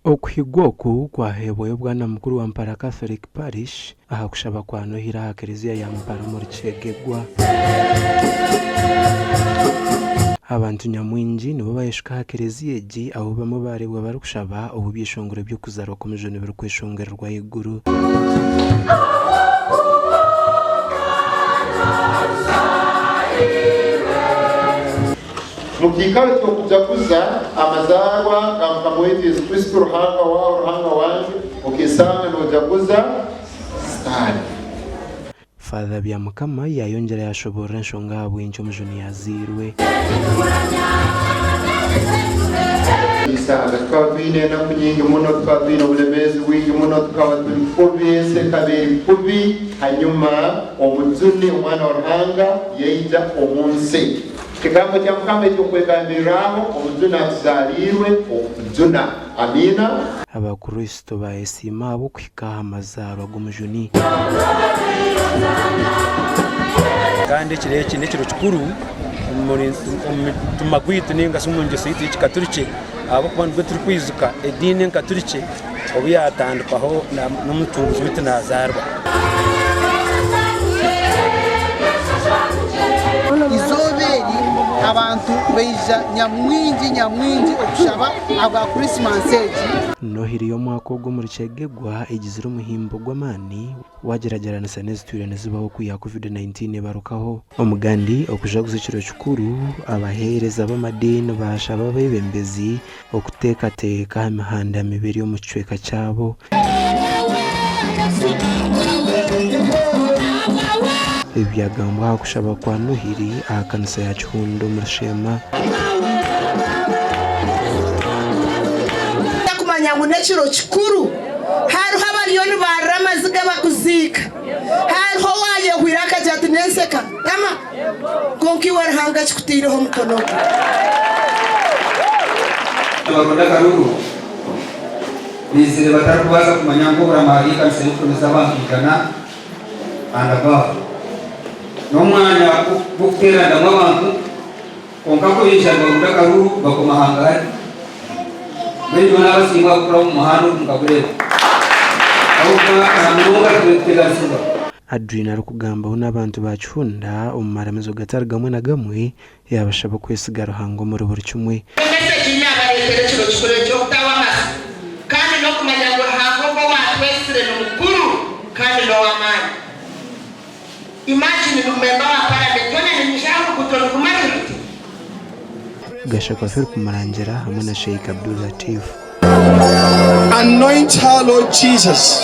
Okuhigwa oku kwaheebwayo Bwana Mukuru wa Mpara Catholic Parish aha kushaba kwa Nohiri aha Kereziya ya Mpara omuri Kyegegwa. Abantu nyamwingi nibo bayeshuka aha kereziya egi ahu bamwe baareebwa barikushaba obu ebyeshongoro by'okuzaarwa kw'omujuni birikweshongererwa ahaiguru. Mu kiikaro ky'okujaguza amazaarwa ga Mukama waitu Yesu Kristo, Ruhanga waawe, Ruhanga wange, okeesanga noojaguza Sitaane. Father Byamukama yaayongyera yaashoboorora enshonga ahabw'enki Omujuni yaazairwe. Isaaga, Tukaba twine enaku nyingi muno, tukaba twine obulemeezi bwingi muno, tukaba tuli kubi, ensi ekaba eri kubi, hanyuma Omujuni, Omwana wa Ruhanga, yaija omu nsi. Kigambo kya Mukama eky'okwegambirraho, Omujuni atuzaaliirwe okutujuna. Amiina. Abakristo baayesiima ahabw'okuhika aha mazaarwa g'Omujuni. Kandi ekiro eki n'ekiro kikuru omu mutima gwaitu nainga shi omu ngyeso yaitu y'ekikaturikye ahabw'okuba nibwo turikwijuka ediini enkaturikye obu yaatandikwaho n'omucunguzi waitu naazaarwa. Eizooba eri abantu baija nyamwingi nyamwingi okushaba ahabwa Krisimansi egi. Nohiri y'omwaka ogu omuri Kyegegwa egizire omuhimbo gw'amaani waagyeragyeranisa n'ezitwire nizibaho kwiha Covid 19 ebarukaho. Omugandi okujaguza ekiro kikuru, abaheereza b'amadiini baashaba abeebembezi okuteekateeka aha mihanda mibi eri omu kicweka kyabo. Ebi byagambwa aha kushaba kwa Nohiri aha kanisa ya Kihunda omuri Sheema. Kumanya ngu n'ekiro kikuru, hariho abariyo nibarira amaziga bakuziika, hariho owayehwire akagira ati nenseka tama, kwonka iwe Ruhanga akikuteireho omukono gwe. Nibaronda akaruuru baizire batarikubaasa kumanya ngu oburama ahari ekanisa y'okushomesa abantu igana and above n'omwanya gw'okuteeraniramu abantu kwonka ku baija nibaronda akaruuru bakoma hangahari. Mbwenu nyowe naabasinga ahabw'okuraba omu muhanda ogu mukagureeba ahabw'okuba aha munonga turiyo nituteganisibwa. Adrine arikugambaho n'abantu ba Kihunda omu maramizo gatari gamwe na gamwe yaabashaba kwesiga Ruhanga omuri buri kimwe. Emesegi ei naabareetera ekiro kikuru eky'okutaho amatsiko kandi n'okumanya ngu Ruhanga ogwo owaatwetsire ni mukuru kandi n'ow'amaani. Imagine ndi memba wa paramenti hoona niinyija aha oruguuto niguma ruhiti. Gashakwa Philip Murangira hamwe na Sheikh Abdul Latif. Anoint her, Lord Jesus.